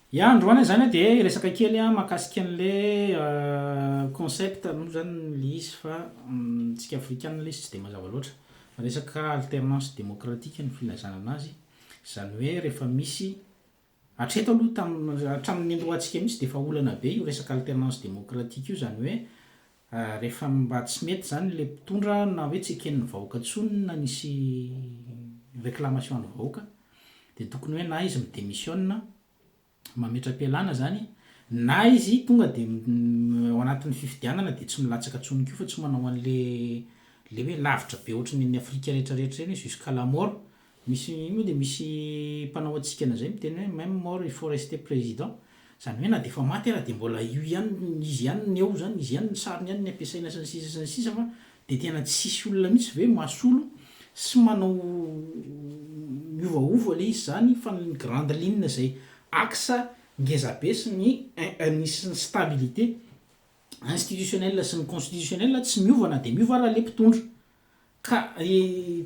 Ya, androany aho zany dia hiresaka kely mahakasika an'le concept moa zany le izy fa tsika afrikana le izy tsy dia mazava loatra. Resaka alternance démocratique ny filazana anazy, izany hoe rehefa misy, hatreto aloha tam hatramin'ny niandohantsika mihitsy dia efa olana be io resaka alternance démocratique io, izany hoe rehefa mba tsy mety zany le mpitondra na hoe tsy eken'ny vahoaka intsony na nisy réclamation an'ny vahoaka dia tokony hoe na izy mi-démissionne, mametra-pialana zany, na izy tonga de ao anatin'ny fifidianana de tsy milatsaka intsony koa fa tsy manao an'le le hoe lavitra be ohatry ny any Afrika rehetrarehetra ireny hoe jusqu'à la mort. Misy io moa de misy mpanao hatsikana zay miteny hoe même mort il faut rester président, zany hoe na de efa maty ara de mbola io ihany, izy ihany ny eo zany, izy ihany ny sariny ihany ny ampiasaina sy ny sisa sy ny sisa fa de tena tsisy olona mihitsy ve mahasolo sy manao miovaova le izy zany fa ny grande ligne zay axe ngeza be sy ny ny sy ny stabilité institutionnelle sy ny constitutionnelle tsy miova na de miova ara le mpitondra. Ka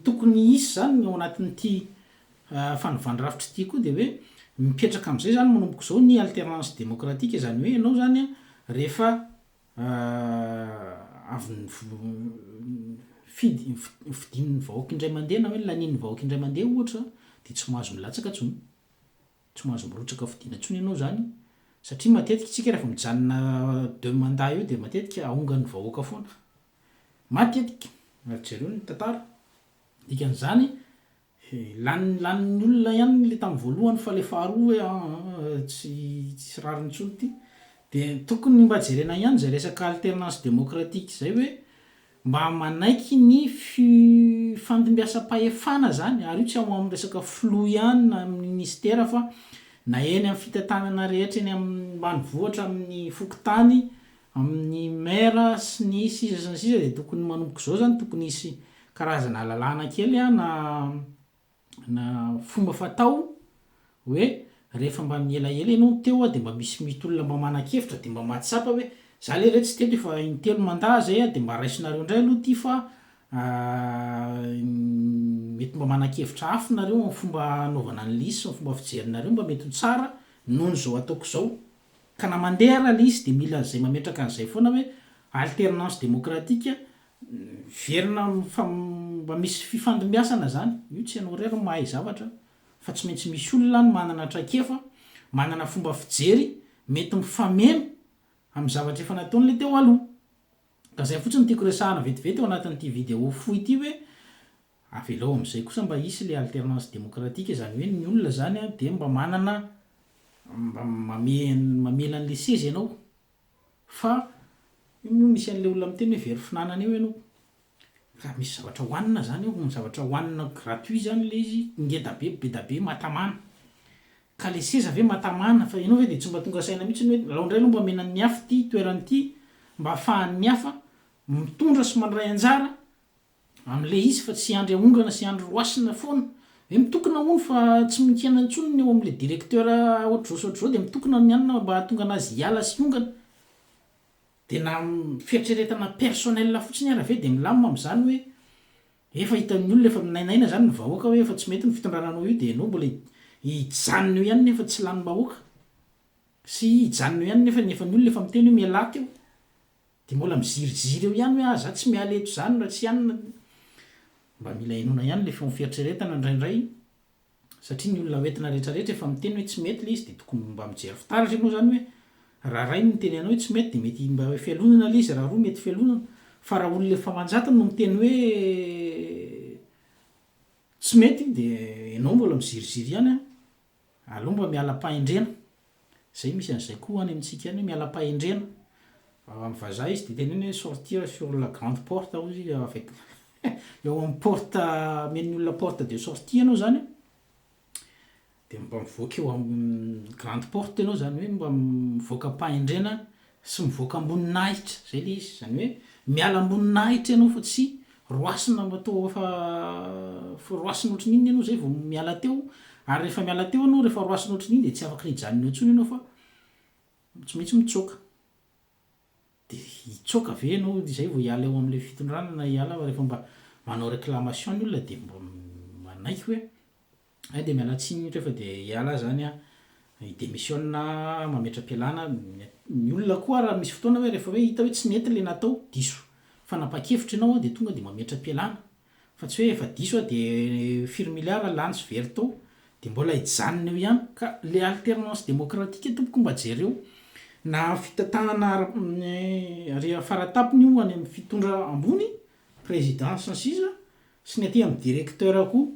tokony hisy zany ny ao anatin'ity fanovàn-drafitra ity koa de hoe mipetraka am'zay zany manomboka izao ny alternance démocratique, zany hoe ianao zany rehefa avy nifidy fidin'ny vahoaka indray mandeha na hoe lanian'ny vahoaka indray mandeha ohatra de tsy mahazo milatsaka intsony, tsy mahazo mirotsaka fidiana intsony ianao zany satria matetika isika rehefa mijanona deux mandats eo de matetika ahongan'ny vahoaka foana. Matetika, ary jereo ny tantara, dikan'izany lany lanin'ny olona ihany le tamin'ny voalohany fa le faharoa hoe aa tsy tsy rariny intsony ity. De tokony mba jerena ihany zay resaka alternance démocratique zay hoe mba manaiky ny fi- fandimbiasam-pahefana zany ary io tsy ao amin'ny resaka filoha ihany na amin'ny ministera fa na eny amin'ny fitantanana rehetra eny ambanivohitra amin'ny fokontany Amin'ny maire sy ny sisa sy ny sisa dia tokony manomboka izao izany tokony hisy karazana lalàna kely na na fomba fatao hoe rehefa mba mielaela ianao no teo dia mba misy mety olona mba manan-kevitra dia mba mahatsapa hoe za lery tsy teto efa intelo mandat zay dia mba raisonareo indray aloha ity fa mety mba manan-kevitra hafa nareo amin'ny fomba hanaovana an'ilay izy sy ny fomba fijerinareo mba mety ho tsara noho ny izao ataoko izao. Ka na mandeha ara le izy de mila an'izay mametraka an'izay foana hoe alternance démocratique, miverina mba misy fifandimbiasana zany, io tsy ianao irery no mahay zavatra fa tsy maintsy misy olona any manana traikefa, manana fomba fijery mety mifameno amin'ny zavatra efa nataony le teo aloha. Ka zay fotsiny no tiako resahana vetivety ao anatin'ity vidéo fohy ity hoe Avelao amin'izay kosa mba hisy le alternance démocratique, izany hoe ny olona izany dia mba manana, mba mame mamela an'le seza ianao fa io moa misy an'le olona miteny hoe very finanana eo ianao, ka misy zavatra hohanina izany eo, ny zavatra hohanina gratuit izany le izy ngeda be, be da be, mahatamana. Ka le seza ve mahatamana fa ianao ve dia tsy mba tonga saina mihitsy hoe alao indray aloha mba omena ny hafa ity toerana ity mba ahafahan'ny hafa mitondra sy mandray anjara Amle izy fa tsy hiandry ahongana sy hiandry roasina foana. Hoe mitokona hono fa tsy mikena intsony ny eo amle directeur ohatr'izao sy ohatr'izao dia mitokona ny anona mba hahatonga anazy hiala sy hiongana. Dia na fieritreretana personnel fotsiny ara ve dia milamina amzany hoe efa hitan'ny olona efa minainaina zany ny vahoaka hoe efa tsy mety ny fitondrana anao io dia enao mbola hijanona eo ihany nefa tsy lanim-bahoaka sy hijanona eo ihany nefa efa ny olona efa miteny hoe mialà teo. Dia mbola miziriziry eo ihany hoe ah za tsy miala eto izany raha tsy hanina. Mba mila henoina ihany ilay feon'ny fieritreretana indraindray satria ny olona hoentina rehetrarehetra efa miteny hoe tsy mety ilay izy dia tokony mba mijery fitaratra ianao izany hoe raha ray no miteny anao hoe tsy mety dia mety mba hoe fialonana ilay izy raha roa mety fialonana fa raha olona efa aman-jatony no miteny hoe tsy mety dia ianao mbola miziriziry ihany an! Aleo mba miala am-pahendrena. Zay misy an'izay koa any amintsika any hoe miala am-pahendrena. Amin'ny vazaha izy dia teneno hoe sortir sur la grande porte hozy izy avec eo amin'ny porte amen'ny olona porte de sortie ianao zany dia mba mivoaka eo amin'ny grande porte ianao zany hoe mba mivoaka am-pahendrena sy mivoaka am-boninahitra, zay le izy, zany hoe miala am-boninahitra ianao fa tsy roasina mba toa efa roasina ohatran'ny inona ianao zay vao miala teo, ary rehefa miala teo ianao rehefa roasina ohatran'ny iny dia tsy afaka ny hijanona eo intsony ianao fa tsy maintsy mitsoaka, de hitsoaka ve ianao zay vao hiala eo amin'ilay fitondrana na hiala rehefa mba manao réclamation ny olona dia mba manaiky hoe Hay dia miala tsiny rehefa dia hiala aho zany an! Hi-demissionne mametra-pialana, ny olona koa raha misy fotoana hoe rehefa hoe hita hoe tsy nety le natao, diso fanapahan-kevitra ianao an, de tonga de mametra-pialana, fa tsy hoe efa diso aho de firy milliards lany sy very tao de mbola hijanona eo ihany, ka le alternance démocratique tompoko mba jereo, na fitantanana ara ary faratapony io any amin'ny fitondra ambony, président sy ny sisa, sy ny aty amin'ny directeur koa.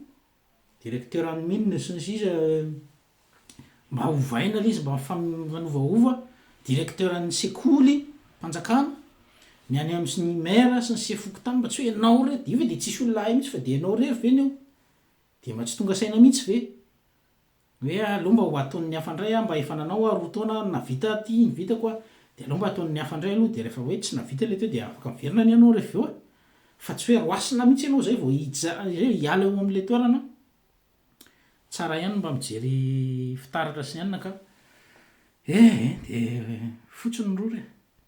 Directeur ny mine sy ny sisa mba ovaina le izy mba mifanovaova, directeur ny sekoly mpanjakana, ny any am sy ny maire sy ny sefo fokontany mba tsy hoe enao irery, io ve de tsisy olona ahay mihitsy fa de enao irery ve ny eo? De mba tsy tonga saina mihitsy ve? Hoe aleo mba ho ataon'ny hafa indray aho mba efa nanao aho roa taona nahavita ty ny vitako a, de aleo mba ataon'ny hafa indray aloha de rehefa hoe tsy nahavita le teo de afaka miverina anie ianao rehefa avy eo e! Fa tsy hoe roasina mihitsy ianao zay vao hija hoe hiala eo amle toerana, tsara ihany mba mijery fitaratra sy ny anona ka, eh eh de fotsy ny rora e.